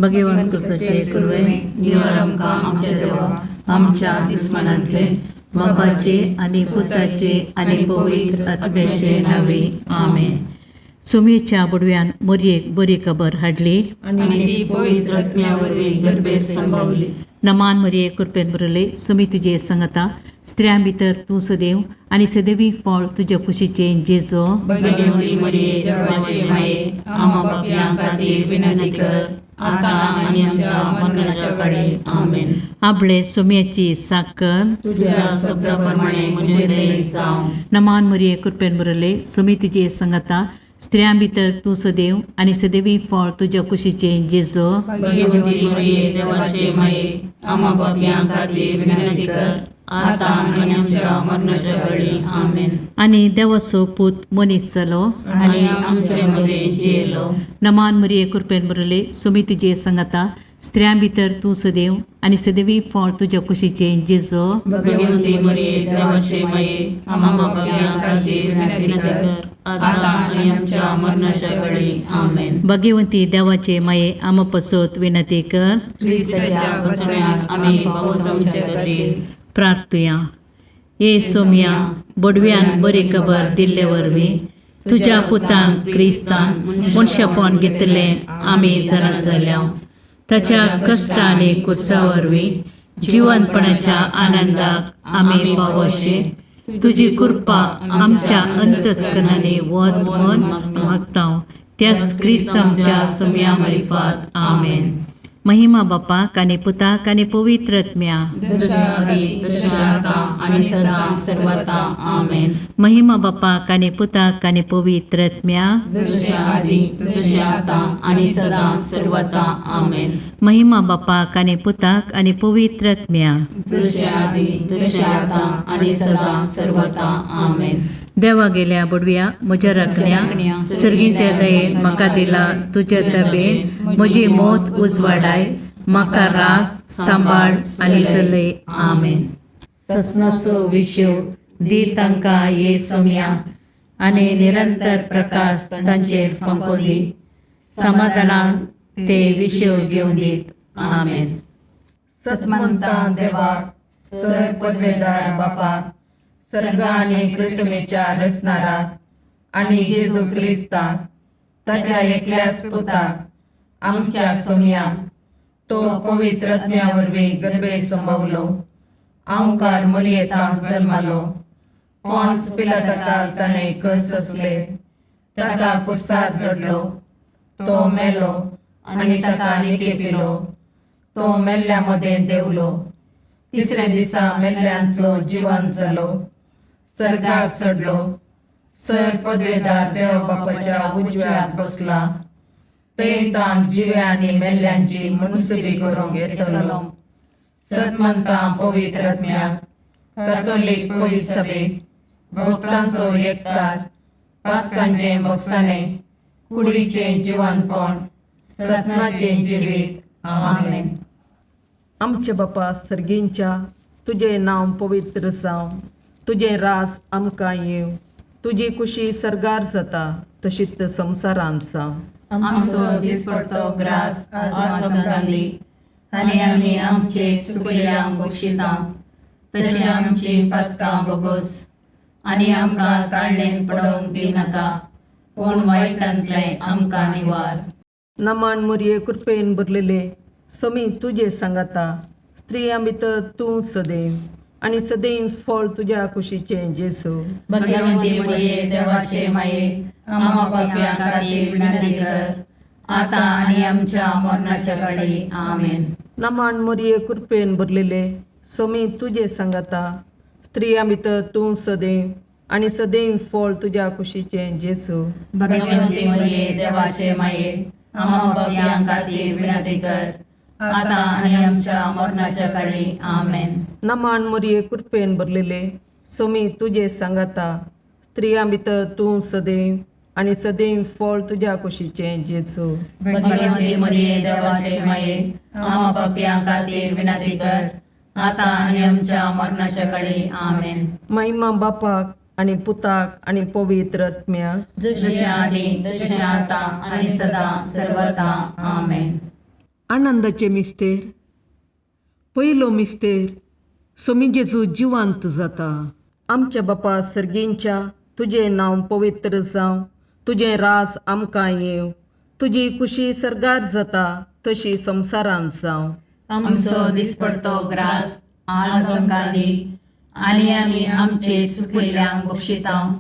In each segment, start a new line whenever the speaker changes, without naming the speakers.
भगवंत कुसाचे कुरवे निवार आमकां आमच्या देवा आमच्या दुस्मानांतले बापाचे आनी पुताचे आनी पवित्र आत्म्याचे नावे आमेन. सुमेच्या बुडव्यान मोरयेक बरी खबर हाडली
आनी ती पवित्र आत्म्या वरवीं गर्भेत संभवली.
नमान मरिये कृपेन भरले सुमी तुजे संगता स्त्रियां भितर तूं सदैव आनी सदैवी फळ तुज्या कुशीचें जेजो.
भगवती मरिये देवाचे माये आम्हा पापयां खातीर विनंती कर आतां आनी आमच्या मरणाच्या काळी. आमेन.
आपले सुम्याची साकर
तुझ्या शब्दा प्रमाणे म्हजें थंय जावं.
नमान मरिये कृपेन भरले सुमी तुजे संगता स्त्रियां भितर तूं सदैव आनी सदैवी फळ तुज्या कुशीचें जेजो.
भगवती मरिये देवाचे माये आम्हा पापयां खातीर विनंती कर आतां आनी आमच्या मरणाच्या काळी. आमेन.
आनी देवाचो पूत मनीस जालो
आनी आमचे मदें जियेलो.
नमान मरिये कृपेन भरले सुमी तुजे संगता स्त्रियां भितर तूं सदैव आनी सदैवी फळ तुज्या कुशीचें जेजो.
भगवती मरिये देवाचे माये आम्हा पापयां खातीर विनंती कर आतां आनी आमच्या मरणाच्या काळी. आमेन.
भगवंती देवाचे माये आमा पसत विनंती कर.
क्रिस्ताच्या बसण्याक आमी पावसांचे खातीर.
प्रार्थुया. ये सोम्या बोडव्यान बरी खबर दिल्ले वरवीं तुज्या पुतान क्रिस्तान मनशापण घेतलें आमी जाणा जाल्या. ताच्या कश्ट आनी कुर्सा वरवीं जिवनपणाच्या आनंदाक आमी पावोशे तुजी कृपा आमच्या अंतस्करणांनी वत म्हण मागता त्याच क्रिस्त आमच्या सोम्या मारिफात. आमेन. महिमा बापाक आनी पुताक आनी पवित्र आत्म्या.
जशा आदी तशें आतां आनी सदां सर्वता. आमेन.
महिमा बापाक आनी पुताक आनी पवित्र आत्म्या.
जशें आदी तशें आतां आनी सदां सर्वता. आमेन.
महिमा बापाक आनी पुताक आनी पवित्र आत्म्या.
जशें आदी तशें आतां आनी सदां सर्वता. आमेन.
देवा गेल्या बुडव्या म्हज्या राखण्या सर्गीच्या दयेन म्हाका दिला तुज्या तबेन म्हजी मोत उजवाडाय म्हाका राग सांबाळ आनी चलय. आमेन. ससनाचो विशेव दी तांकां ये सोम्या आनी निरंतर प्रकाश तांचेर फांको दी समाधानान ते विशेव घेवन दीत. आमेन.
सतमंता देवाक सर पदवेदार बापाक सर्ग आनी पृथ्वीच्या रचणाराक आनी जेजू क्रिस्ताक ताच्या एकल्याच पुताक आमच्या सोमयाक तो पवित्र आत्म्या वरवीं गर्भे संभवलो आंवकार मरियेतांत जल्मालो पॉन्स पिलाताकाल ताणें कस सोंसले ताका कुर्सार चडलो तो मेलो आनी ताका निकेपिलो तो मेल्ल्या मदें देंवलो तिसऱ्या दिसा मेल्ल्यांतलो जिवन जालो सर्गार चडलो सर पदवेदार देव बापाच्या उजव्याक बसला थंय ताण जिव्या आनी मेल्ल्यांची मुनसुबी करूंक येतलो. सतमंता पवित्र आत्म्याक कातोलीक पवित्र सभेक भक्तांचो एकतार पातकांचें भोगसाणें कुडीचें जिवनपण ससनाचें जिवीत. आमेन.
आमचे बापा सर्गींच्या तुजें नांव पवित्र जावं तुजें राज आमकां येवं तुजी कुशी सर्गार जाता तशीच संवसारांत जावं.
आमचो दिसपडतो ग्रास आज आमकां दी आनी आमी आमचे सुकल्यांक बक्षिता तशें आमची पातकां बोगोस आनी आमकां ताळणेन पडोवंक दिनाका पूण वायटांतलें आमकां निवार.
नमान मुरये कृपेन भरलेले समी तुजे सांगाता स्त्रियां भितर तूं सदैव आनी सदैव फळ तुज्या कुशीचें जेजू.
भगवंती मरिये देवाचे माये आम्हा पापयां खातीर विनंती कर आतां आनी आमच्या मरणाच्या काळी. आमेन.
नमान मुरये कृपेन भरलेले समी तुजे सांगाता स्त्रियां भितर तूं सदैव आनी सदैव फळ तुज्या कुशीचें जेजू.
भगवंती मरिये देवाचे माये आम्हा पापयां खातीर विनंती कर आतां आनी आमच्या मरणाच्या काळी. आमेन.
नमान मुरये कृपेन भरलेले समी तुजे सांगाता स्त्रियां भितर तूं सदैव आनी सदैव फळ तुज्या कुशीचें जेजू.
भगवंती मरिये देवाचे माये आम्हा पापयां खातीर विनंती कर आतां आनी आमच्या मरणाच्या काळी. आमेन.
महिमा बापाक आनी पुताक आनी पवित्र आत्म्याक.
जशें आदी तशें आतां आनी सदां सर्वता. आमेन.
आनंदाचे मिस्तेर. पयलो मिस्तेर, सोमी जेजू जिवांत जाता.
आमच्या बापा सर्गींच्या, तुजें नांव पवित्र जावं, तुजें राज आमकां येवं, तुजी खुशी सर्गार जाता तशी संवसारांत जावं.
आमचो दिसपडतो ग्रास आज आमकां दी आनी आमी आमचे सुकिल्ल्यांक बक्षितांव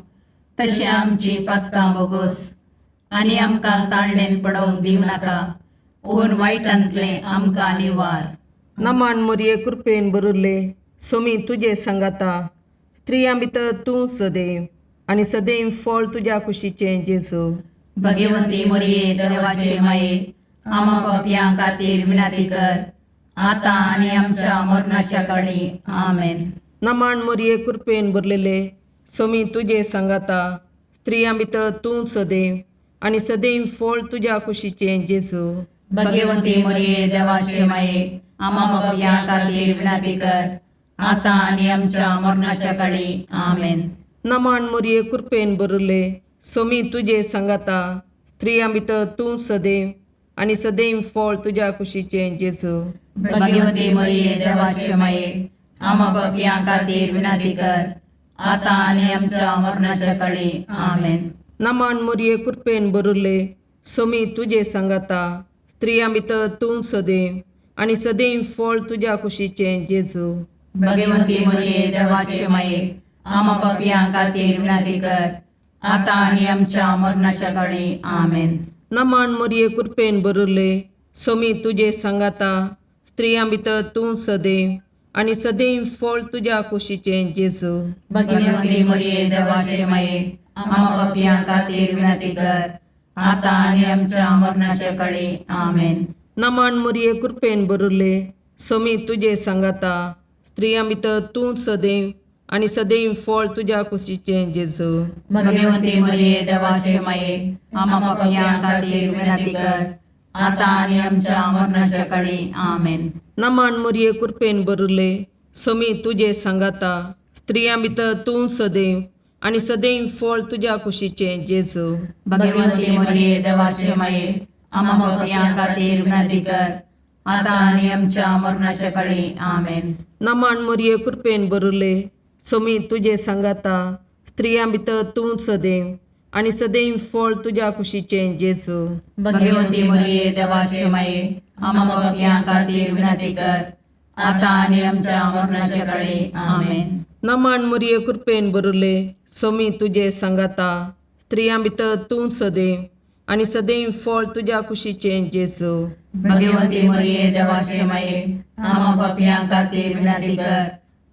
तशें आमची पातकां बोगोस आनी आमकां ताळणेन पडोवंक दिवं नाका पूण वायटांतलें आमकां निवार.
नमन मोरये, कृपेन भरिल्ले, सोमी तुजे सांगाता, स्त्रियां भितर तूं सदैव आनी सदैव फळ तुज्या कुशीचें जेजू.
भगवती मोरये, देवाचे माये, आमा पापयां खातीर विनंती कर आतां आनी आमच्या मरणाच्या काळी. आमेन.
नमन मोरये, कृपेन भरलेले, सोमी तुजे सांगाता, स्त्रियां भितर तूं सदैव आनी सदैव फळ तुज्या कुशीचें जेजू.
भगवती मोरये, देवाचे माये, आमा पापयां खातीर विनंती कर आतां आनी आमच्या मरणाच्या काळी. आमेन.
नमन मोरये, कृपेन भरिल्ले, सोमी तुजे सांगाता, स्त्रियां भितर तूं सदैव आनी सदैव फळ तुज्या कुशीचें जेजू.
भगवती मोरये, देवाचे माये, आमा पापयां खातीर विनंती कर आतां आनी आमच्या मरणाच्या काळी. आमेन.
नमन मोरये, कृपेन भरिल्ले, सोमी तुजे सांगाता, स्त्रियां भितर तूं सदैव आनी सदैव फळ तुज्या कुशीचें जेजू.
भगवती मोरये, देवाचे माये, आमा पापयां खातीर विनंती कर आतां आनी आमच्या मरणाच्या काळी. आमेन.
नमन मोरये, कृपेन भरिल्ले, सोमी तुजे सांगाता, स्त्रियां भितर तूं सदैव आनी सदैव फळ तुज्या कुशीचें जेजू.
भगवती मोरये, देवाचे माये, आमा पापयां खातीर विनंती कर आतां आनी आमच्या मरणाच्या काळी. आमेन.
नमन मोरये, कृपेन भरिल्ले, सोमी तुजे सांगाता, स्त्रियां भितर तूं सदैव आनी सदैव फळ तुज्या कुशीचें जेजू.
भगवती मोरये, देवाचे माये, आमा पापयां खातीर विनंती कर आतां आनी आमच्या मरणाच्या काळी. आमेन.
नमन मोरये, कृपेन भरिल्ले, सोमी तुजे सांगाता, स्त्रियां भितर तूं सदैव आनी सदैव फळ तुज्या कुशीचें जेजू.
भगवती मोरये, देवाचे माये, आमा पापयां खातीर विनंती कर आतां आनी आमच्या मरणाच्या काळी. आमेन.
नमन मोरये, कृपेन भरिल्ले, सोमी तुजे सांगाता, स्त्रियां भितर तूं सदैव आनी सदैव फळ तुज्या कुशीचें जेजू.
भगवती मोरये, देवाचे माये, आमा पापयां खातीर विनंती कर आतां आनी आमच्या मरणाच्या काळी. आमेन.
नमन मोरये, कृपेन भरिल्ले, सोमी तुजे सांगाता, स्त्रियां भितर तूं सदैव आनी सदैव फळ तुज्या कुशीचें जेजू.
भगवती मोरये, देवाचे माये, आमा पापयां खातीर विनंती कर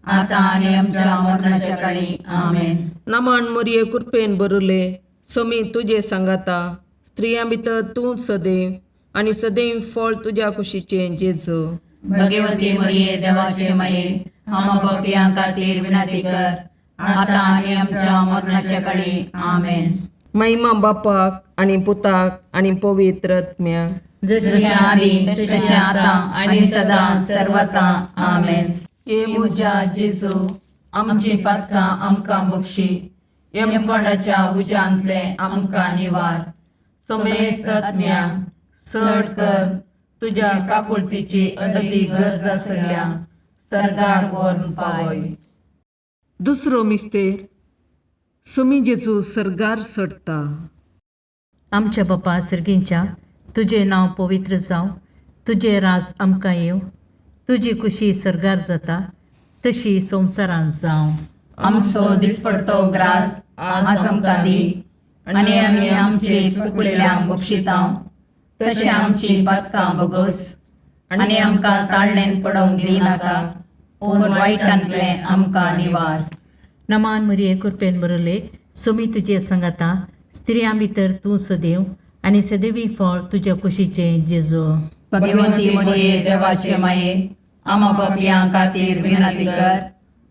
आतां आनी आमच्या मरणाच्या काळी. आमेन.
नमन मोरये, कृपेन भरिल्ले, सोमी तुजे सांगाता, स्त्रियां भितर तूं सदैव आनी सदैव फळ तुज्या कुशीचें जेजू.
भगवती मोरये, देवाचे माये, आमा पापयां खातीर विनंती कर आतां आनी आमच्या मरणाच्या काळी. आमेन.
महिमा बापाक आनी पुताक आनी पवित्र आत्म्याक.
जशी
जशें आदी तशें आतां आनी सदां सर्वता. आमेन.
हे म्हज्या जेजू, आमची पातकां आमकां बक्षी, यमकोंडाच्या उज्यांतलें आमकां निवार, समेस्त आत्म्या चड कर तुज्या काकुळतीची अदती गरज आसल्या सर्गाक व्हरून पावय.
दुसरो मिस्तेर, सोमी जेजू सर्गार चडटा.
आमच्या बापा सर्गींच्या, तुजें नांव पवित्र जावं, तुजें राज आमकां येवं, तुजी खुशी सर्गार जाता तशी संवसारांत जावं.
आमचो दिसपडतो ग्रास आज आमकां दी आनी आमी आमचे चुकलेल्यांक बक्षितांव तशें आमची पातकां बगोस आनी आमकां ताळणेन पडोवंक दिवं नाका पूण वायटांतलें आमकां निवार.
नमान मरिये, कृपेन बरले, सोमी तुजे सांगाता, स्त्रियां भितर तूं सदैव आनी सदैवी फळ तुज्या कुशीचें जेजू.
भगवती मोरये, देवाचे माये, आमा पापयां खातीर विनंती कर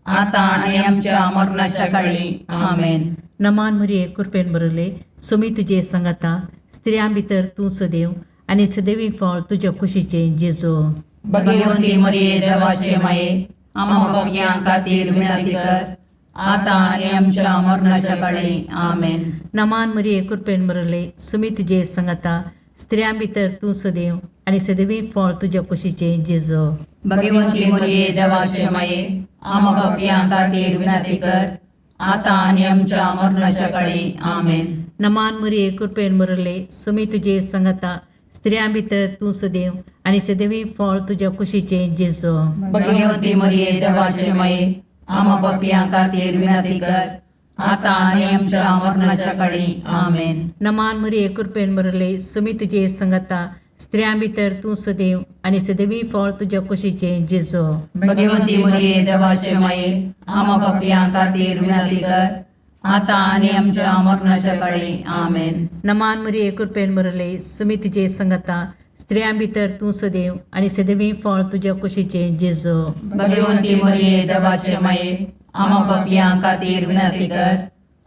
आतां आनी आमच्या मरणाच्या काळी. आमेन.
नमान मरिये, कृपेन बरले, सोमी तुजे सांगाता, स्त्रियां भितर तूं सदैव आनी सदैवी फळ तुज्या कुशीचें जेजू.
भगवती मोरये, देवाचे माये, आमा पापयां खातीर विनंती कर आतां आनी आमच्या मरणाच्या काळी. आमेन.
नमान मरिये, कृपेन बरले, सोमी तुजे सांगाता, स्त्रियां भितर तूं सदैव आनी सदवी फळ तुज्या कुशीचें जेजो.
भगवंती मरिये देवाचे माये, आमा पापयां खातीर विनंती कर, आतां आनी आमच्या मरणाच्या काळी. आमेन.
नमान मरिये, कृपेन भरले, सुमी तुजे संगता, स्त्रियां भितर तूं सदैव आनी सदैवी फळ तुज्या कुशीचें जेजो.
भगवंती मरिये देवाचे माये, आमा पापयां खातीर विनंती कर, आतां आनी आमच्या मरणाच्या काळी. आमेन.
नमान मरिये, कृपेन भरले, सुमी तुजे संगता, स्त्रियां भितर तूं सदैव आनी सदैवी फळ तुज्या कुशीचें जेजो.
भगवंती मरिये देवाचे माये, आमा पापयां खातीर विनंती कर, आतां आनी आमच्या मरणाच्या काळी. आमेन.
नमान मरिये, कृपेन भरले, सुमी तुजे संगता, स्त्रियां भितर तूं सदैव आनी सदैवी फळ तुज्या कुशीचें जेजो.
भगवंती मरिये देवाचे माये, आमा पापयां खातीर विनंती कर,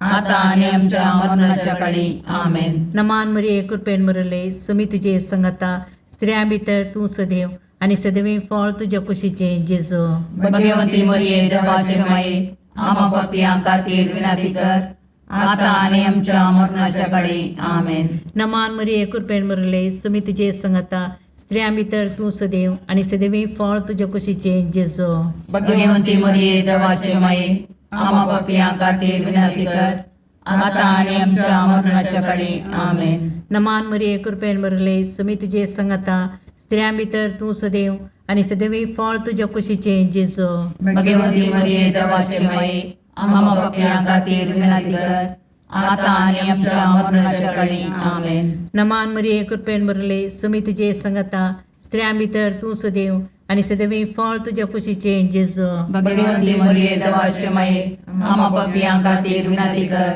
आतां आनी आमच्या मरणाच्या काळी. आमेन.
नमान मरिये, कृपेन भरले, सुमी तुजे संगता, स्त्रियां भितर तूं सदैव आनी सदैवी फळ तुज्या कुशीचें जेजो.
भगवंती मरिये देवाचे माये, आमा पापयां खातीर विनंती कर, आतां आनी आमच्या मरणाच्या काळी. आमेन.
नमान मरिये, कृपेन भरले, सुमी तुजे संगता, स्त्रियां भितर तूं सदैव आनी सदैवी फळ तुज्या कुशीचें जेजो.
भगवंती मरिये देवाचे माये, आमा पापयां खातीर विनंती कर, आतां आनी आमच्या मरणाच्या काळी. आमेन.
नमान मरिये, कृपेन भरले, सुमी तुजे संगता, स्त्रियां भितर तूं सदैव आनी सदैवी फळ तुज्या कुशीचें जेजो.
भगवंती मरिये देवाचे माये, आमा पापयां खातीर विनंती कर, आतां आनी आमच्या मरणाच्या काळी. आमेन.
नमान मरिये, कृपेन भरले, सुमी तुजे संगता, स्त्रियां भितर तूं सदैव आनी सदैवी फळ तुज्या कुशीचें जेजो.
भगवंती मरिये देवाचे माये, आमा पापयां खातीर विनंती कर,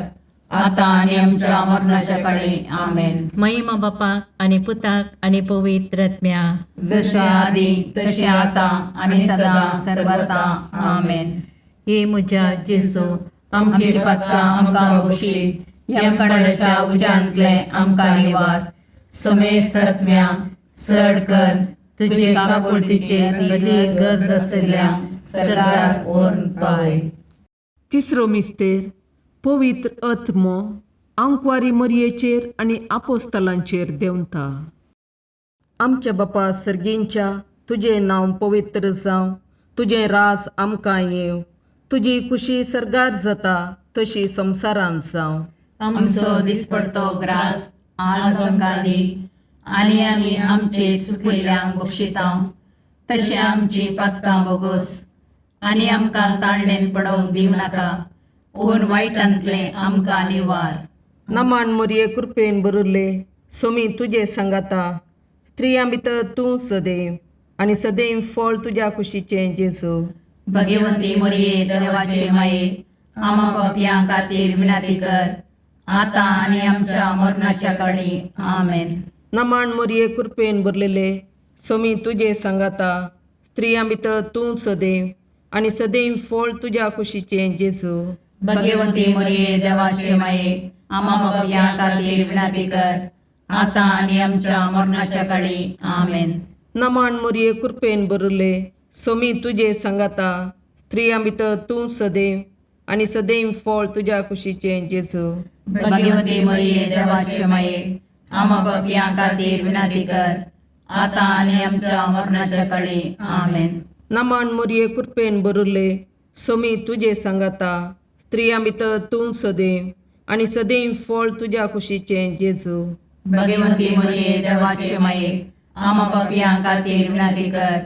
आतां आनी आमच्या मरणाच्या काळी. आमेन.
महिमा बापाक आनी पुताक आनी पवित्र आत्म्या.
जशे आदी तशें आतां आनी सदां सर्वता. आमेन.
हे म्हज्या जेजू,
आमची पातकां आमकां बक्षी, यमकणाच्या उज्यांतले आमकां निवार, समेस्त आत्म्या चड कर तुजे काकुळतीचेर अदीक गरज आशिल्ल्या सरकार व्हरून पावय.
तिसरो मिस्तेर पवित्र आत्मो आंकवारी मरयेचेर आनी आपोस्तलांचेर देंवता. आमच्या बापा सर्गींच्या, तुजें नांव पवित्र जावं, तुजें राज आमकां येवं, तुजी खुशी सर्गार जाता तशी संवसारांत जावं.
आमचो दिसपडतो ग्रास आज आमकां दी, आनी आमी आमचे सुकिल्ल्यांक बक्षिता तशें आमची पातकां बोगोस, आनी आमकां ताळणेन पडोवंक दिवं नाका, पूण वायटांतलें आमकां निवार.
नमान मरये, कृपेन भरिल्ले, सोमी तुजे सांगाता, स्त्रियां भितर तूं सदैव आनी सदैव फळ तुज्या कुशीचें जेजू.
भगवंती मरिये देवाचे माये, आमा पापयां खातीर विनंती कर, आतां आनी आमच्या मरणाच्या काळी. आमेन.
नमान मरये, कृपेन भरलेले, सोमी तुजे सांगाता, स्त्रियां भितर तूं सदैव आनी सदैव फळ तुज्या कुशीचें जेजू.
भगवंती मरिये देवाचे माये, आमा पापयां खातीर विनंती कर, आतां आनी आमच्या मरणाच्या काळी. आमेन.
नमान मरये, कृपेन भरिल्ले, सोमी तुजे सांगाता, स्त्रियां भितर तूं सदैव आनी सदैव फळ तुज्या कुशीचें जेजू.
भगवंती मरिये देवाचे माये, आमा पापयां खातीर विनंती कर, आतां आनी आमच्या मरणाच्या काळी. आमेन.
नमान मरये, कृपेन भरिल्ले, सोमी तुजे सांगाता, स्त्रियां भितर तूं सदैव आनी सदैव फळ तुज्या कुशीचें जेजू.
भगवंती मरिये देवाचे माये, आमा पापयां खातीर विनंती कर,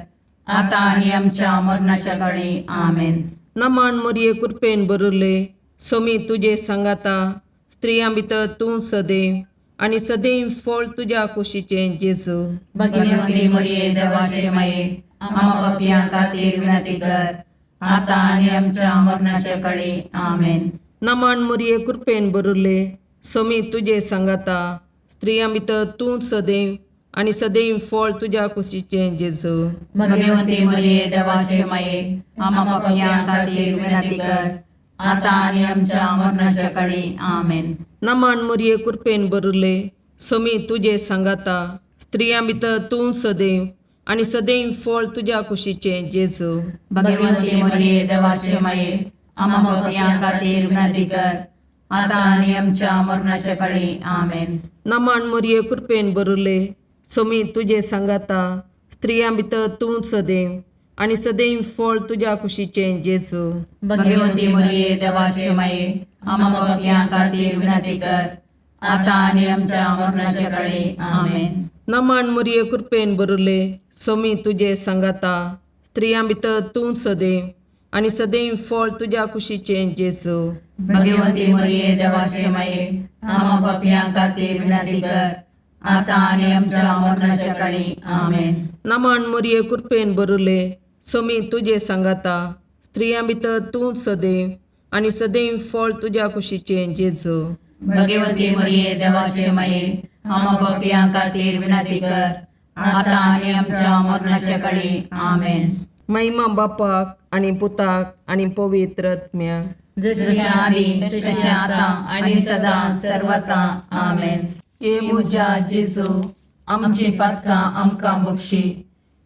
आतां आनी आमच्या मरणाच्या काळी. आमेन.
नमान मरये, कृपेन भरिल्ले, सोमी तुजे सांगाता, स्त्रियां भितर तूं सदैव आनी सदैव फळ तुज्या कुशीचें जेजू.
भगवंती मरिये देवाचे माये, आमा पापयां खातीर विनंती कर, आतां आनी आमच्या मरणाच्या काळी. आमेन.
नमान मरये, कृपेन भरिल्ले, सोमी तुजे सांगाता, स्त्रियां भितर तूं सदैव आनी सदैव फळ तुज्या कुशीचें जेजू.
भगवंती मरिये देवाचे माये, आमा पापयां खातीर विनंती कर, आतां आनी आमच्या मरणाच्या काळी. आमेन.
नमान मरये, कृपेन भरिल्ले, सोमी तुजे सांगाता, स्त्रियां भितर तूं सदैव आनी सदैव फळ तुज्या कुशीचें जेजू.
भगवंती मरिये देवाचे माये, आमा पापयां खातीर विनंती कर, आतां आनी आमच्या मरणाच्या काळी. आमेन.
नमान मरये, कृपेन भरिल्ले, सोमी तुजे सांगाता स्त्रियां भितर तूं सदैव आनी सदैव फळ तुज्या कुशीचें जेजू.
भगवंती मरिये, देवाचे माये, आम्हा पापयां खातीर विनंती कर, आता आनी आमच्या मरणाच्या काळी. आमेन.
नमन मुरये, कृपेन बरुले, सोमी तुजे सांगाता स्त्रियां भितर तूं सदैव आनी सदैव फळ तुज्या कुशीचें जेजू.
भगवंती मरिये, देवाचे माये, आम्हा पापयां खातीर विनंती कर, आता आनी आमच्या मरणाच्या काळी. आमेन.
नमन मुरये, कृपेन बरुले, सोमी तुजे सांगाता स्त्रियां भितर तूं सदैव आनी सदैव फळ तुज्या कुशीचें जेजू.
भगवंती मरिये, देवाचे माये, आम्हा पापयां खातीर विनंती कर, आता आनी आमच्या मरणाच्या काळी. आमेन.
महिमा बापाक आनी पुताक आनी पवित्र आत्म्याक.
जशी
जशें आदी तशें आतां आनी सदां सर्वता. आमेन.
हे
म्हज्या जेजू, आमची पातकां आमकां बक्षी,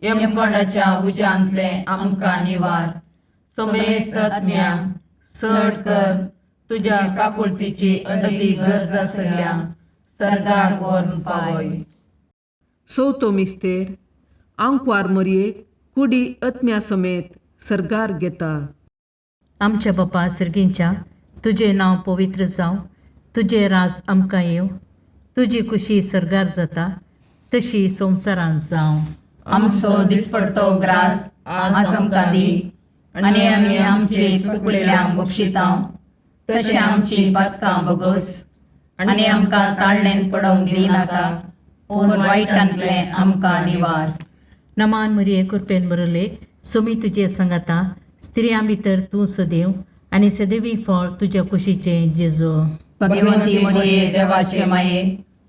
यमकोंडाच्या उज्यांतले आमकां निवार, समेस्त आत्म्या चड कर तुज्या काकुळतीची अदी गरज आसल्या सर्गार व्हरून पावय.
चवथो मिस्तेर, आंकवार मरयेक कुडी आत्म्या समेत सर्गार घेता.
आमच्या बापा सर्गींच्या, तुजें नांव पवित्र जावं, तुजें राज आमकां येवं, तुजी खुशी सर्गार जाता तशी संवसारांत जावं.
आमचो दिसपडतो ग्रास आज आमकां दी, आनी आमी आमचे चुकलेल्यांक बक्षितां तशें आमची पातकां बगस, आनी आमकां ताळणेन पडोवंक दिनाका, पूण वायटांतलें आमकां निवार.
नमान मरिये, कृपेन बरले, सुमी तुजे संगाता, स्त्रियां भितर तूं सदैव आनी सदैवी फळ तुज्या कुशीचें जेजू.
भगवंती मरिये, देवाचे माये,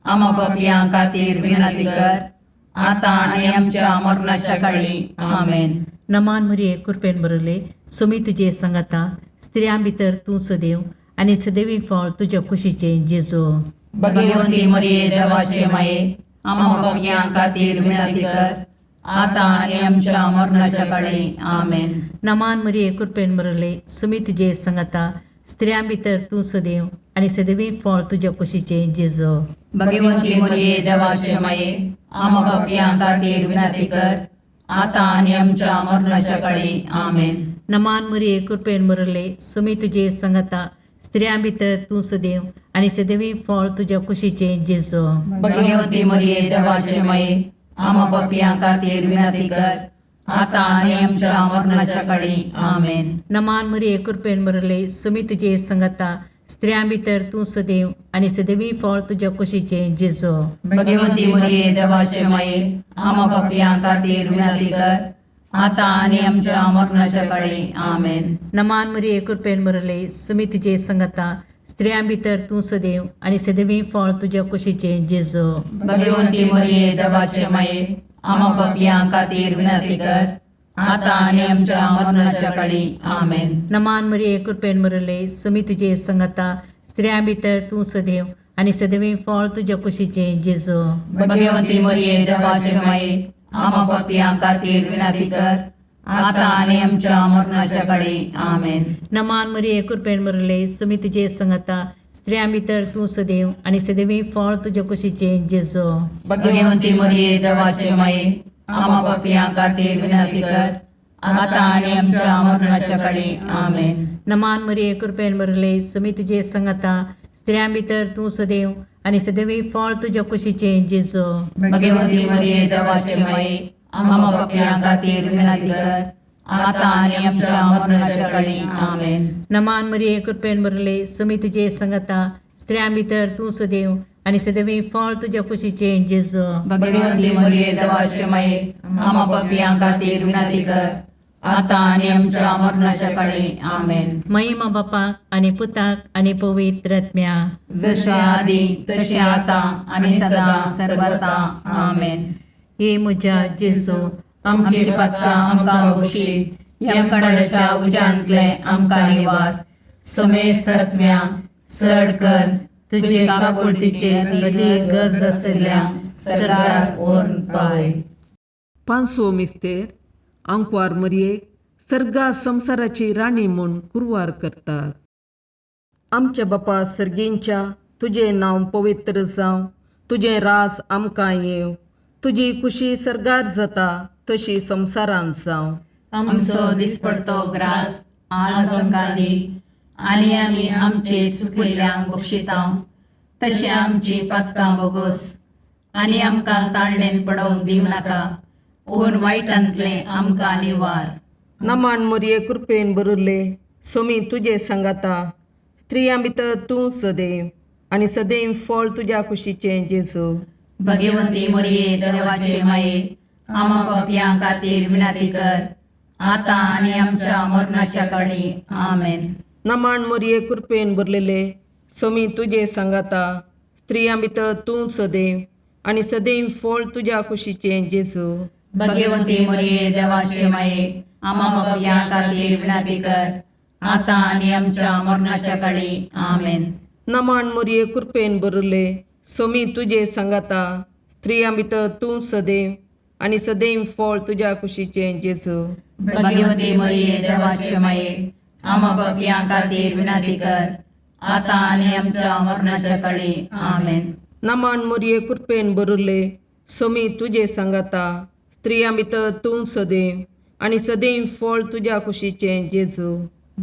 आमा पापयां खातीर विनंती कर, आतां आनी आमच्या मरणाच्या काळी. आमेन.
नमान मरिये, कृपेन बरले, सुमी तुजे संगाता, स्त्रियां भितर तूं सदैव आनी सदैवी फळ तुज्या कुशीचें जेजू.
भगवंती मरिये, देवाचे माये, आमा पापयां खातीर विनंती कर, आतां आनी आमच्या मरणाच्या काळी. आमेन.
नमान मरिये, कृपेन बरले, सुमी तुजे संगाता, स्त्रियां भितर तूं सदैव आनी सदैवी फळ तुज्या कुशीचें जेजू.
भगवंती मरिये, देवाचे माये, आमा पापयां खातीर विनंती कर, आतां आनी आमच्या मरणाच्या काळी. आमेन.
नमान मरिये, कृपेन बरले, सुमी तुजे संगाता, स्त्रियां भितर तूं सदैव आनी सदैवी फळ तुज्या कुशीचें जेजू.
भगवंती मरिये, देवाचे माये, आमा पापयां खातीर विनंती कर, आतां आनी आमच्या मरणाच्या काळी. आमेन.
नमान मरिये, कृपेन बरले, सुमी तुजे संगाता, स्त्रियां भितर तूं सदैव आनी सदैवी फळ तुज्या कुशीचें जेजू.
भगवंती मरिये, देवाचे माये, आमा पापयां खातीर विनंती कर, आतां आनी आमच्या मरणाच्या काळी. आमेन.
नमान मरिये, कृपेन बरले, सुमी तुजे संगाता, स्त्रियां भितर तूं सदैव आनी सदैवी फळ तुज्या कुशीचें जेजू.
भगवंती मरिये, देवाचे माये, आमा पापयां खातीर विनंती कर, आतां आनी आमच्या मरणाच्या काळी. आमेन.
नमान मरिये, कृपेन बरले, सुमी तुजे संगाता, स्त्रियां भितर तूं सदैव आनी सदैवी फळ तुज्या कुशीचें जेजू.
भगवंती मरिये, देवाचे माये, आमा पापयां खातीर विनंती कर, आतां आनी आमच्या मरणाच्या काळी. आमेन.
नमान मरिये, कृपेन बरले, सुमी तुजे संगाता, स्त्रियां भितर तूं सदैव आनी सदैवी फळ तुज्या कुशीचें जेजू.
भगवंती मरिये, देवाचे माये, आमा पापयां खातीर विनंती कर, आतां आनी आमच्या मरणाच्या काळी. आमेन.
नमान मरिये, कृपेन बरले, सुमी तुजे संगाता, स्त्रियां भितर तूं सदैव आनी सदैवी फळ तुज्या कुशीचें जेजू.
भगवंती मरिये, देवाचे माये, आमा पापयां खातीर विनंती कर, आतां आनी आमच्या मरणाच्या काळी. आमेन.
नमान मरिये, कृपेन बरले, सुमी तुजे संगाता, स्त्रियां भितर तूं सदैव आनी सदैवी फळ तुज्या कुशीचें जेजू.
भगवंती मरिये, देवाचे माये, आमा पापयां खातीर विनंती कर, आतां आनी आमच्या मरणाच्या काळी. आमेन.
महिमा बापाक आनी पुताक आनी पवित्र आत्म्या.
जशें आदी तशें आतां आनी सदां सर्वता. आमेन.
हे म्हज्या जेजू,
आमची पातकां आमकां बक्षी, यमकंडाच्या उज्यांतले आमकां निवार, समेस्त आत्म्या चड कर तुजे काकुळतीचे अदी गरज आसल्या सरकार व्हरून पावय.
पांचवो मिस्तेर, आंकवार मरयेक सर्गा संवसाराची राणी म्हूण कुरवार करतात. आमच्या बापा सर्गींच्या, तुजें नांव पवित्र जावं, तुजें राज आमकां येवं, तुजी कुशी सर्गार जाता तशी संवसारांत जावं.
आमचो दिसपडतो ग्रास आज आमकां दी आनी आमी आमचे सुकिल्ल्यांक बक्षिता तशें आमची पातकां बोगोस आनी आमकां ताळणेन पडोवंक दिवं नाका, पूण वायटांतलें आमकां निवार.
नमन मोरये, कृपेन भरिल्ले, सोमी तुजे सांगाता. स्त्रियां भितर तूं सदैव आनी सदैव फळ तुज्या कुशीचें जेजू.
भगवंती मोरये, देवाचे माये, आमा पापयां खातीर विनंती कर, आतां आनी आमच्या मरणाच्या काळी. आमेन.
नमन मोरये, कृपेन भरलेले, सोमी तुजे सांगाता. स्त्रियां भितर तूं सदैव आनी सदैव फळ तुज्या कुशीचें जेजू.
भगवंती मोरये, देवाचे माये, आमा पापयां खातीर विनंती कर, आतां आनी आमच्या मरणाच्या काळी. आमेन.
नमन मोरये, कृपेन भरिल्ले, सोमी तुजे सांगाता. स्त्रियां भितर तूं सदैव आनी सदैव फळ तुज्या कुशीचें जेजू.
भगवंती मोरये, देवाचे माये, आमा पापयां खातीर विनंती कर, आतां आनी आमच्या मरणाच्या काळी. आमेन.
नमन मोरये, कृपेन भरिल्ले, सोमी तुजे सांगाता. स्त्रियां भितर तूं सदैव आनी सदैव फळ तुज्या कुशीचें जेजू.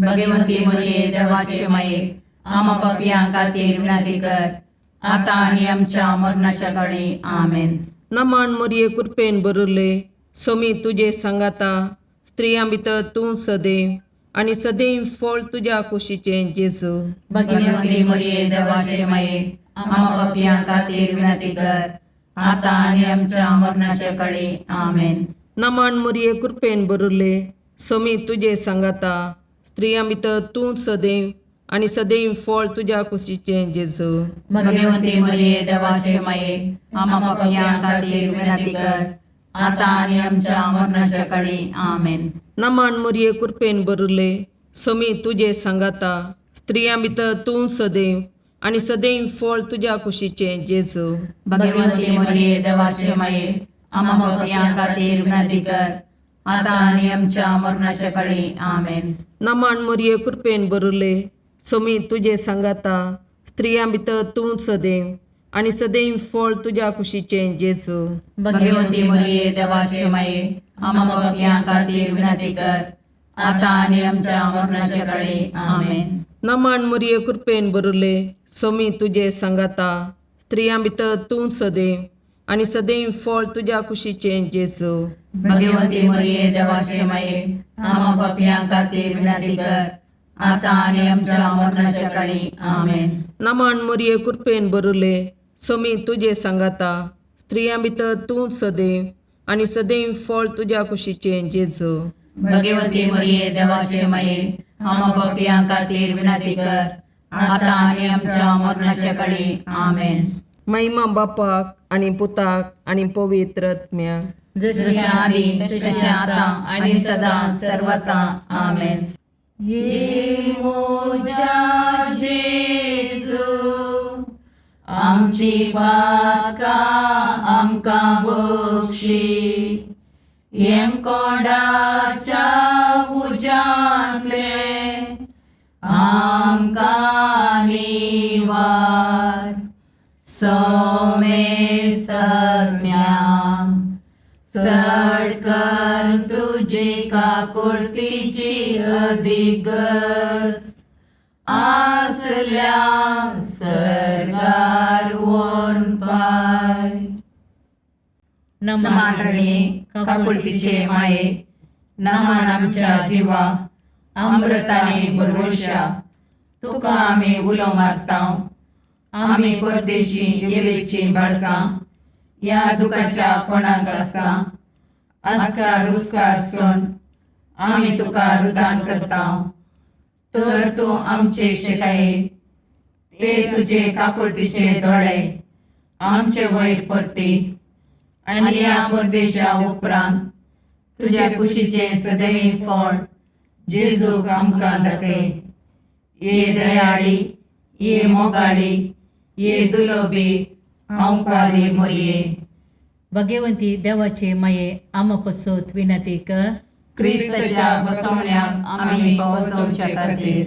भगवंती मोरये, देवाचे माये, आमा पापयां खातीर विनंती कर, आतां आनी आमच्या मरणाच्या काळी. आमेन.
नमन मोरये, कृपेन भरिल्ले, सोमी तुजे सांगाता. स्त्रियां भितर तूं सदैव आनी सदैव फळ तुज्या कुशीचें जेजू.
भगवंती मोरये, देवाचे माये, आमा पापयां खातीर विनंती कर, आतां आनी आमच्या मरणाच्या काळी. आमेन.
नमन मोरये, कृपेन भरिल्ले, सोमी तुजे सांगाता. स्त्रियां भितर तूं सदैव आनी सदैव फळ तुज्या कुशीचें जेजू.
भगवंती मोरये, देवाचे माये, आमा पापयां खातीर विनंती कर, आतां आनी आमच्या मरणाच्या काळी. आमेन.
नमन मोरये, कृपेन भरिल्ले, सोमी तुजे सांगाता. स्त्रियां भितर तूं सदैव आनी सदैव फळ तुज्या कुशीचें जेजू.
भगवंती मोरये, देवाचे माये, आमा पापयां खातीर विनंती कर, आतां आनी आमच्या मरणाच्या काळी. आमेन.
नमन मोरये, कृपेन भरिल्ले, सोमी तुजे सांगाता. स्त्रियां भितर तूं सदैव आनी सदैव फळ तुज्या कुशीचें जेजू.
भगवंती मोरये, देवाचे माये, आमा पापयां खातीर विनंती कर, आतां आनी आमच्या मरणाच्या काळी. आमेन.
नमन मोरये, कृपेन भरिल्ले, सोमी तुजे सांगाता. स्त्रियां भितर तूं सदैव आनी सदैव फळ तुज्या कुशीचें जेजू.
भगवंती मोरये, देवाचे माये, आमा पापयां खातीर विनंती कर, आतां आनी आमच्या मरणाच्या काळी. आमेन.
नमन मोरये, कृपेन भरिल्ले, सोमी तुजे सांगाता. स्त्रियां भितर तूं सदैव आनी सदैव फळ तुज्या कुशीचें जेजू.
भगवंती मोरये, देवाचे माये, आमा पापयां खातीर विनंती कर, आतां आनी आमच्या मरणाच्या काळी. आमेन.
महिमा बापाक आनी पुताक आनी पवित्र आत्म्याक.
जशें आदी तशें आतां आनी सदां सर्वता. आमेन. ये मोजा जेजू, आमची पातकां आमकां बक्षी, येमकोंडाच्या उज्यांतले आमकां निवार. सोमेस्तज्ञा, चड कर तुजी काकुळतीची अधिगस आसल्या सर्गार वोन पाय. नमान रणी काकुळतीचे माये, नमान आमच्या जिवा अमृताने बरवशा, तुका आमी उलो मारता. आमी परदेशी येवेची बाळकां ह्या दुखाच्या कोणाक आसता आस्कार रुस्कार सोन आमी तुका रुदान करता. तर तूं आमचे शिकाये ते तुजे काकुळतीचे दोळे आमचे वयर परती आनी ह्या परदेशा उपरांत तुज्या कुशीचें सदैव फळ जेजूक आमकां दाखय. ये दयाळी, ये मोगाळी, ये दुलोबी अंकारी मोरये,
भगवंती देवाचे माये, आमा पसत विनंती कर.
क्रिस्ताच्या बसवण्याक आमी पावसोवचे खातीर.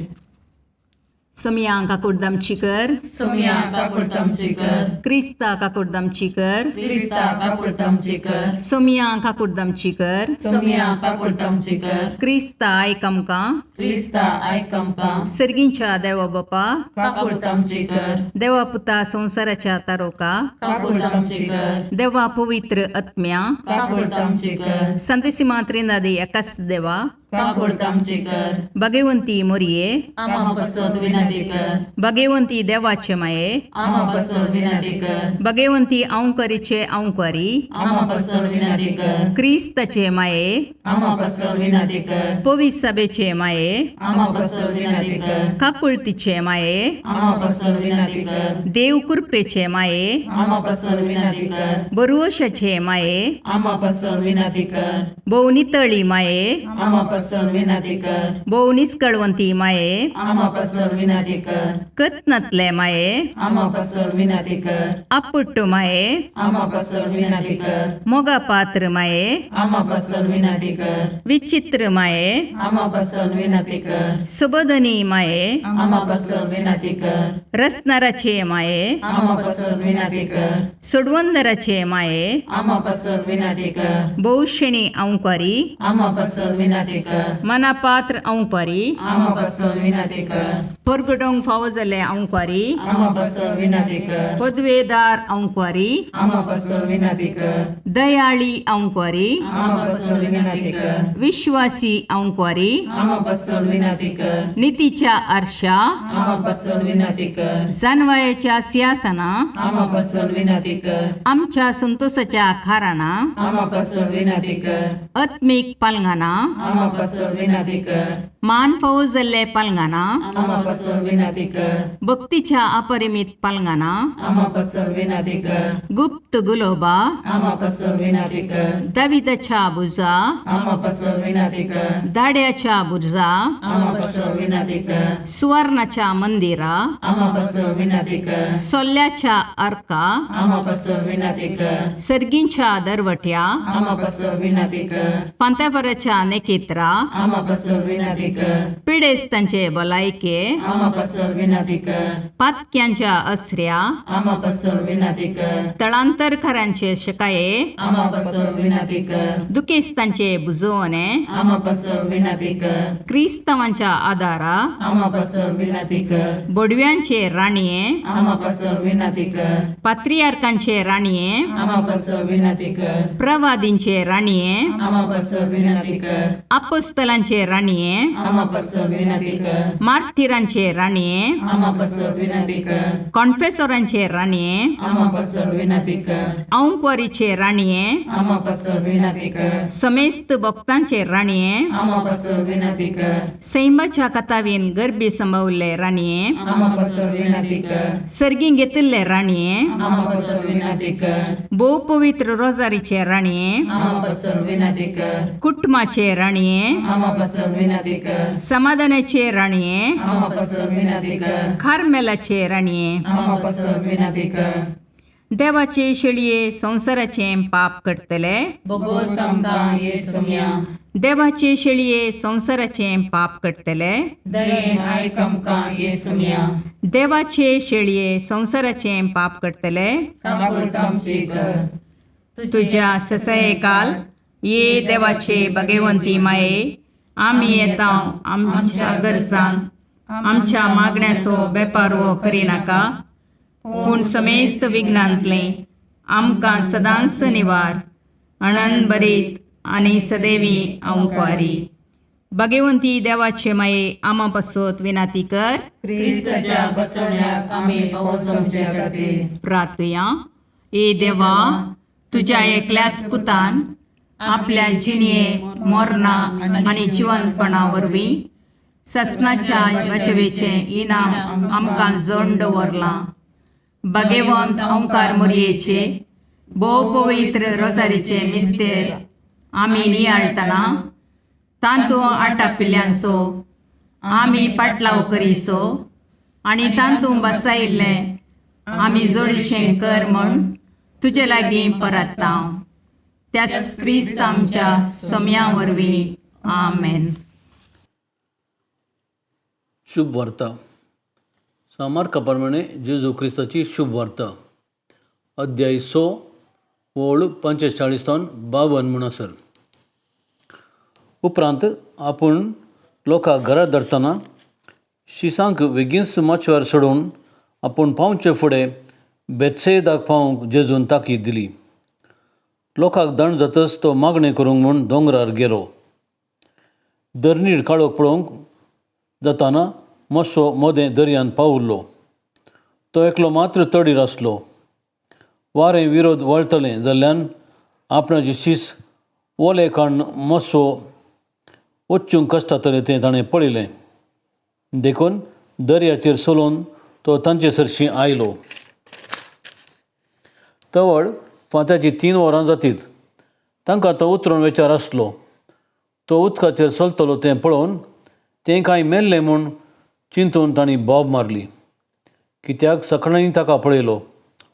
सोमया काकुळद आमची कर.
सोमया काकुळट आमची कर.
क्रिस्ता काकुळद आमची कर.
क्रिस्ता काकुळट आमची कर.
सोमया काकुळद आमची कर.
सोमया काकुळट आमची कर.
क्रिस्ता आयक आमकां.
क्रिस्ता आयक आमकां.
सर्गींच्या देवा बापा,
काकुळट आमची कर.
देवा पुता संवसाराच्या तारोका,
काकुळट आमची कर.
देवा पवित्र आत्म्या,
काकुळट आमची कर.
संतेसिमा त्रिनादी एकाच देवा,
काकुळट आमची कर.
भगवंती मोरये,
आमा पसत विनंती कर.
भगवंती देवाचे माये,
आमा पसत विनंती कर.
भगवंती अंकरीचे अंकरी,
आमा पसत विनंती कर.
क्रिस्ताचे माये,
आमा पसत विनंती कर.
पवित्र सभेचे माये,
आमा पसत विनंती कर.
काकुळतीचे माये,
आमा पसत विनंती कर.
देव कृपेचे माये,
आमा पसत विनंती कर.
बरुवशाचे माये,
आमा पसत विनंती कर.
भोव नितळी माये,
आमा पसत विनंती कर.
भोव निस्कळवंती माये,
आमा पसत विनंती कर.
कत्नातले माये,
आमा पसत विनंती कर.
आपुट्ट माये,
आमा पसत विनंती कर.
मोगा पात्र माये,
आमा पसत विनंती कर.
विचित्र माये,
आमा पसत विनंती कर.
सुबोधनी माये,
आमा पसत विनंती कर.
रसनाराचे माये,
आमा पसत विनंती कर.
सोडवंदराचे माये,
आमा पसत विनंती कर.
भोवशेणी अंकारी,
आमा पसत विनंती कर.
मनापात्र अंकारी,
आमा पसत विनंती कर.
परगटोंक फावो जाल्ले अंकारी,
आमा पसत विनंती कर.
पदवेदार अंकारी,
आमा पसत विनंती कर.
दयाळी अंकारी,
आमा पसत विनंती कर.
विश्वासी अंकारी,
आमा पसत विनंती कर.
नितीच्या आरशा,
आमा पसत विनंती कर.
जानवायाच्या सिंहासना,
आमा पसत विनंती कर.
आमच्या संतोषाच्या खाराना,
आमा पसत विनंती कर.
आत्मीक पालंगाना,
आमा पसत विनंती कर.
मान फावो जाल्ले पालंगाना,
आमा पसत विनंती कर.
भक्तीच्या अपरिमित पालंगाना,
आमा पसत विनंती कर.
गुप्त गुलोबा,
आमा पसत विनंती कर.
दाविदाच्या बुजा,
आमा पसत विनंती कर.
दाड्याच्या बुजा,
आमा पसत विनंती कर.
सुवर्णाच्या मंदिरा,
आमा पसत विनंती कर.
सोल्ल्याच्या अर्का,
आमा पसत विनंती कर.
सर्गींच्या दरवट्या,
आमा पसत विनंती कर.
पांत्यापराच्या नेकेत्रा,
आमा पसत विनंती कर.
पिडेस्तांचे भलायके,
आमा पसत विनंती कर.
पातक्यांच्या असऱ्या,
आमा पसत विनंती कर.
तळांतरकारांचे शकाये,
आमा पसत विनंती कर.
दुखेस्तांचे बुजवणे,
आमा पसत विनंती कर.
क्रिस्तांवांच्या आदारा,
आमा पसत विनंती कर.
बोडव्यांचे राणये,
आमा पसत विनंती कर.
पात्रियार्कांचे राणये,
आमा पसत विनंती कर.
प्रवादींचे राणये,
आमा पसत विनंती कर.
अपोस्तलांचे राणये,
आमा पसत विनंती कर.
मार्थिरांचे राणये,
आमा पसत विनंती कर.
कॉन्फेसोरांचे राणये,
आमा पसत विनंती कर.
औंकवारीचे राणये,
आमा पसत विनंती कर.
समेस्त भक्तांचे राणये,
आमा पसत विनंती कर.
सैमाच्या कथावीन गर्भी संभवल्ले राणये,
आमा पसत विनंती कर.
सर्गीं घेतिल्ले राणये,
आमा पसत विनंती कर.
भोव पवित्र रोजारीचे राणये,
आमा पसत विनंती कर.
कुटुंबाचे राणये,
आमा पसत विनंती कर.
समाधानाचे राणये,
आमा पसत विनंती कर.
कार्मेलाचे राणये,
आमा पसत विनंती कर.
देवाचे शेळये संवसाराचें पाप करतले,
बोगोस
आमकां ये सोम्या.
देवाचे शेळये संवसाराचें पाप करतले,
दयेन आयक आमकां ये सोम्या.
देवाचे शेळये संवसाराचें पाप करतले,
काकुळट आमची कर.
तुज्या ससयकाल ये देवाचे भगवंती माये, आमी येता आमच्या गरजान आमच्या मागण्याचो बेपारवो करिनाका, पूण समेस्त विघ्नांतलें आमकां सदांच निवार अणन बरीत आनी सदैवी अंकवारी. भगवंती देवाचे माये, आमा पासत विनाती कर.
क्रिस्ताच्या बसवण्याक आमी पावस आमच्या खातीर.
प्रार्थुया. ए देवा, तुज्या एकल्याच पुतान आपल्या जिणये मोरना आनी जिवनपणा वरवीं ससनाच्या वाचवेचें इनाम आमकां जोड दवरलां. भगवंत ओंकार मोरयेचे भोव पवित्र रोजारीचे मिस्तेर आमी नियाळटना तांतू आटापिल्ल्यांचो आमी पाटलाव करीसो आनी तांतू बसायिल्लें आमी जोडीशें कर म्हूण तुजे लागीं परत्ता, त्याच क्रिस्त आमच्या सोम्या वरवीं. आमेन.
शुभ वार्ता. सामार्का प्रमाणे जेजू क्रिस्ताची शुभ वार्ता अध्याय 6 ओळ 45 तावन 52 म्हणसर. उपरांत आपूण लोकांक घरा धरतना शिसांक वेगींच माचव्यार सोडून आपूण पावचे फुडें बेत्सेदाक पावंक जेजून ताकीद दिली. लोकांक दंड जातच तो मागणें करूंक म्हूण दोंगरार गेलो. धरणीर काळोख पळोवंक जाताना मातसो मदें दर्यान पाविल्लो. तो एकलो मात्र तडीर आसलो. वारें विरोध वळटलें जाल्ल्यान आपणाची शीस ओले काडून मातसो वचूंक कश्टातलें तें ताणें पळयलें. देखून दर्याचेर चलोवन तो तांचे सरशीं आयलो. तवळ फांत्याची 3 वरां जातीत. तांकां तो उतरून विचार आसलो. तो उदकाचेर चलतलो तें पळोवन तें कांय मेल्लें म्हूण चिंतून तांणी बोब मारली. कित्याक सकाळीं ताका पळयलो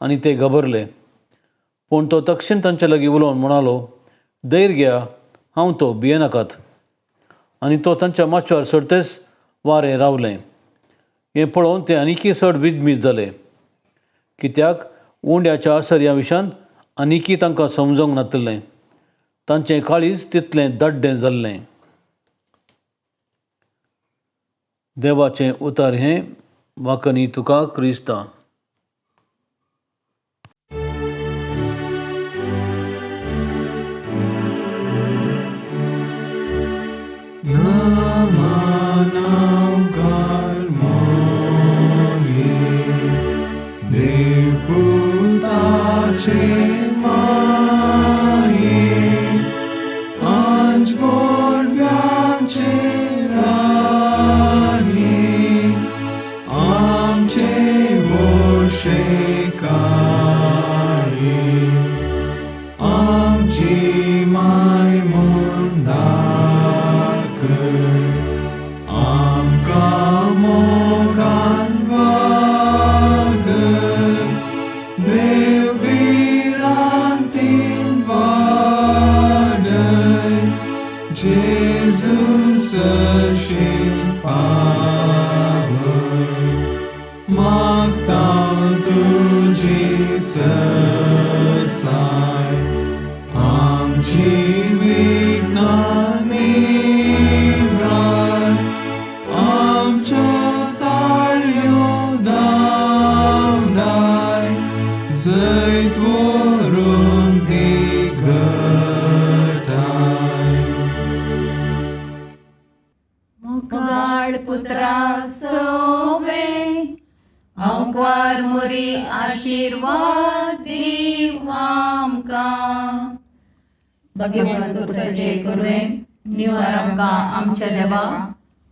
आनी ते घबरले. पूण तो तक्षण तांचे लागीं उलोवन म्हणालो, धैर्य घ्या, हांव तो, भियेनाकात. आनी तो तांच्या माचव्यार चडतेच वारें रावलें. हें पळोवन ते आनीकय चड विजमीत जाले. कित्याक उंड्याच्या आसर्या विशान आनीकय तांकां समजूंक नातिल्लें. तांचें काळीज तितलें दाड्डें जाल्लें. देवाचें उतार हें वाकनी तुका क्रिस्ता.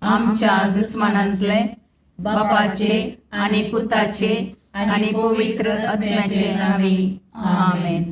आमच्या दुस्मानांतले बापाचे आनी पुताचे आनी पवित्र आत्म्याचे नांवी आमेन.